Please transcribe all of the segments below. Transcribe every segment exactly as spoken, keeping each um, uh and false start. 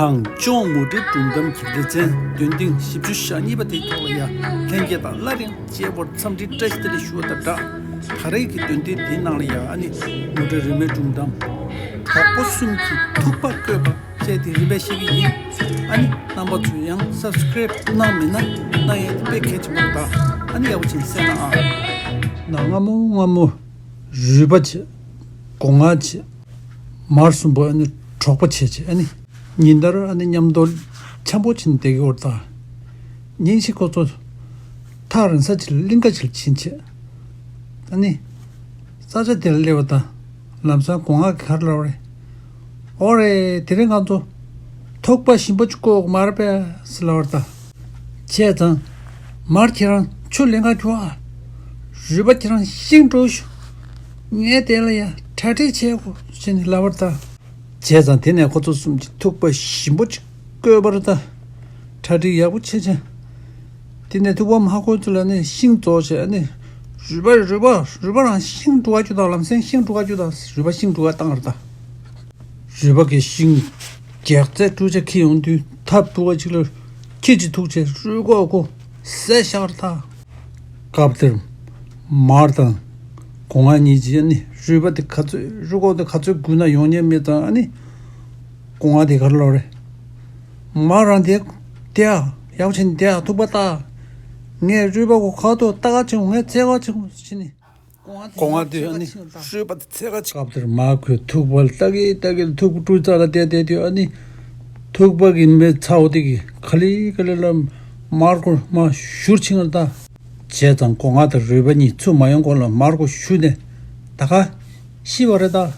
གངས་ལྗོངས་མུ་འབྲེལ་སྒྲུང་གཏམ་གྱི་ལེ་ཚན་འདོན་ཐེངས་བཞི་བཅུ་ཞེ་གཉིས་པ་དེའི་ཐོག་ལ་ཡ་ལྷན་རྒྱས་དང་སླར་ཡང་མཇལ་བར་འཚམས་འདྲི་བཀྲ་ཤིས་བདེ་ལེགས་ཞུ་བ་དང་སྦྲགས། ད་རེས་ཀྱི་འདོན་ཐེངས་འདིའི་ནང་ལ་ཡ་ཨ་ནི་མུ་འབྲེལ་རིས་མེད་སྒྲུང་གཏམ་གྲོགས་པོ་གསུམ་གྱི་ཐུག་པ་བཀོད་པ་བཅས་དེ་རིམ་པས་བཤད་ཀྱི་ཡིན། ཨ་ནི་རྣམ་པ་ཚོས་ཡང་སབ་སི་ཀེ་རེབ་གནང་མེད་ན་གནང་ཡས་དེ་དཔེ་གལ་ཆེན་པོ་རེད་ད། ཨ་ནི་ཡག་པོ་བྱས་ནས་གསན་གནང་ཨ། ན་སྔ་མོ་སྔ་མོ་རུས་པ་བྱས། སྒོ་ང་བྱས། མར་གསུམ་པོ་ཨ་ནི་གྲོགས་པོ་བྱས་བྱས་ཨ་ནི། ཉིན་ལྟར་ཨ་ནི་མཉམ་དུ་འཆམ་པོ་བྱས་ནས་བསྡད་ཀྱི་ཡོད་རེད་ད། ཉིན་ཞིག་ཁོ་ཚོ་ཐག་རིང་ས་ཅིག་ལ་གླིང་ཀ་ཅིག་ལ་ཕྱིན་བྱས། ཨ་ནི། ས་ཆ་དེ་ལ་སླེབས་པ་དང་། ལམ་སང་སྒོ་ང་གིས་ག་རེ་ལབ་རེད། ཨོ་རེད། དེ་རིང་ང་ཚོ་ཐུག་པ་ཞིམ་པོ་ཅིག་བཀོག་མ་རེད་པས་ཟེར་ལབ་པ་རེད་ད། བྱས་ཙང་། མར་ཁྱེད་རང་ཆུ་ལེན་ག་རྒྱུགས་ཨ། རུས་པ་ཁྱེད་རང་ཤིང་འགྲོ་ཤོག་ངས་དེ་ལ་ཡ་གྲ་སྒྲིག་བྱེད་དགོས་ཟེར་ནས་ལབ་པ་རེད་ད། བྱས་ཙང་དེ་ནས་ཁོ་ཚོ་གསུམ་གྱིས་ཐུག་པ་ཞིམ་པོ་ཅིག་བསྐོལ་བ་རེད་ད། གྲ་སྒྲིག་ཡག་པོ་བྱས་བྱས། དེ་ནས་ཐུག་པ་མ་བསྐོལ་ཚུལ་ལ་ནི་ཤིང་བཙོག་བྱས་ནི། རུས་པ་རུས་པ་རུས་པ་རང་ཤིང་འགྲོ་ག་རྒྱུགས་དང་། ལམ་སེང་ཤིང་འགྲོ་ག་རྒྱུགས་དང་། རུས་པ་ཤིང་འགྲོ་ག་བཏང་བ་རེད་ད། རུས་པ་གི་ཤིང་རྒྱགས་ཚད་བཀྲུ་ཆས་འཁྱེར་ཡོང་དུས་ཐབ་ཕུ་བ་ཅིག་ལ་ཁྱི་གཅིག་ཐུག་བྱས་རུས་ཁོག་ཁོ་བཟས་བཞག་རེད་ད། སྐབས་དེར་མར་དང་སྒོ་ང་གཉིས་ཀྱིས་ཨ་ནི་རུས་པ་དེ་ག་ཚོད་རུས་ཁོག་དེ་ག་ཚོད་སྒུག་ན་ཡོང་ཉན་མེད་ཙང་། ཨ་ནི་སྒོ་ང་དེ་ག་རེ་ལབ་རེད། མར་རང་དེ་དེ་ཨ་ཡག་པོ་བྱས་ནས་དེ་ཨ་ཐུག་པ་ལྟ། ངས་རུས་པ་གོ་ཁ་ཐོག་ལྟ་ག་ཕྱིན། ངས་འཚོལ་ག་ཕྱིན་ཟེར་ནས། སྒོ་ང་དེ་ཨ་ནི་རུས་པ་དེ་འཚོལ་ག་ཕྱིན། སྐབས་དེར་མར་ཁོས་ཐུག་པ་ལ་ལྟ་གི་ལྟ་གི་ཐུག་པ་བཀྲུས་ཚར་ལ་བསྡད་བསྡད་དུས། ཨ་ནི་ཐུག་པ་གི་མི་ཚ་བོ་དེ་གིས་ག་ལེ་ག་ལེ་ལ་མར་ཁོ་མར་བཞུར་ཕྱིན་ལ་ལྟ། བྱས་ཙང་སྒོ་ང་དང་རུས་པ་གཉིས་ཚུར་མ་ཡོང་གོང་ལ་མར་ཁོ་བཞུར་ནས་ད་ག་ཤི་བ་རེད་ད།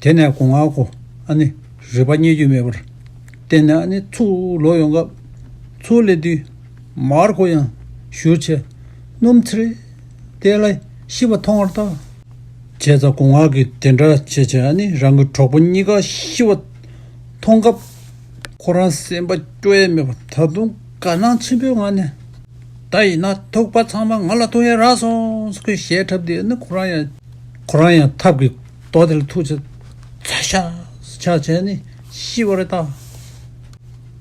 དེ་ནས་སྒོ་ང་ཁོ་ཨ་ནི་རུས་པ་རྙེད་རྒྱུ་མེད་པར་བརྟེན་ནས། ཨ་ནི་ཚུར་ལོག་ཡོང་སྐབས་ཚུར་སླེབས་དུས་མར་ཁོ་ཡང་བཞུར་བྱས་སྣུམ་ཚིལ་དེ་ལ་ཤི་བ་མཐོང་བ་རེད་ད། བྱས་ཙང་སྒོ་ང་གིས་དེ་འདྲ་བྱས་བྱས་ཨ་ནི་རང་གི་གྲོགས་པོ་གཉིས་ཀ་ཤི་བ་མཐོང་སྐབས། ཁོ་རང་སེམས་པ་སྐྱོ་ཡས་མེད་པ། ད་དུང་དགའ་སྣང་ཆེན་པོའི་ངང་ནས། ད་ཡིན་ན་ཐུག་པ་ཚང་མ་ང་ལ་ཐུག་ཡས་རག་སོང་ཟེར་ཁོས་གཞས་འཁྲབ་དུས། ཨ་ནི་ཁོ་རང་ཡང་ཁོ་རང་ཡང་ཐབ་ཀྱི་རྡོ་དེ་ལ་ཐུག་བྱས་ཚ་ཤག་ཤག་བྱས་ནས་ཤི་བ་རེད་ད།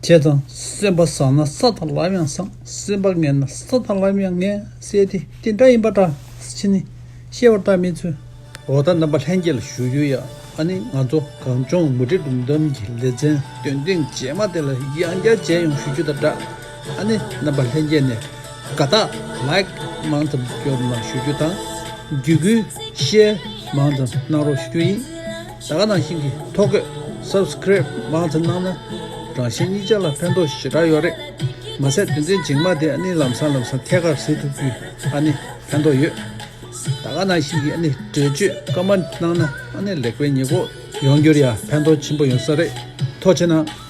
བྱས་ཙང་སེམས་པ་བཟང་ན་ས་དང་ལམ་ཡང་བཟང་། སེམས་པ་ངན་ན་ས་དང་ལམ་ཡང་ངན་ཟེར་དེ་དེ་འདྲ་ཡིན་པ་འདྲ་ཟེར་ནས་བཤད་པ་རེད་ད་མི་ཚོས། འོ་ད་རྣམ་པ་ལྷན་རྒྱས་ལ་ཞུ་རྒྱུ་ཡ། ཨ་ནི་ང་ཚོ་གངས་ལྗོངས་མུ་འབྲེལ་སྒྲུང་གཏམ་གྱི་ལེ་ཚན་འདོན་ཐེངས་རྗེས་མ་དེ་ལ་ཡང་བསྐྱར་མཇལ་ཡོང་ཞུ་རྒྱུ་དང་སྦྲགས། ཨ་ནི་རྣམ་པ་ལྷན་རྒྱས་ནས་དགའ་རྟགས་ལའིཀ་མང་ཙམ་སྐྱོར་གནང་ཞུ་རྒྱུ་དང་། བརྒྱུད་སྐུལ་ཤེར་མང་ཙམ་གནང་རོགས་ཞུ་རྒྱུ་ཡིན། ད་ག་ནང་བཞིན་གྱི་ཐོ་འགོད་སབ་སི་ཀེ་རེབ་མང་ཙམ་གནང་ན་རང་གཞན་གཉིས་ཆ་ལ་ཕན་ཐོགས་ཞེ་དྲག་ཡོད་རེད། མ་ཟད་དོན་ཚན་རྗེས་མ་དེ་ཨ་ནི་ལམ་སང་ལམ་སང་ཐད་ཀར་གཟིགས་ཐུབ་རྒྱུའི་ཨ་ནི་ཕན་ཐོགས་ཡོད། ད་ག་ནང་བཞིན་གྱི་ཨ་ནི་འགྲེལ་བརྗོད་ཀོ་མེན་ཊི་གནང་ན་ཨ་ནི་ལེགས་སྤེལ་ཉེས་འགོག་ཡོང་རྒྱུར་ཡང་ཕན་ཐོགས་ཆེན་པོ་ཡོང་ས་རེད། ཐུགས་རྗེ་གནང་།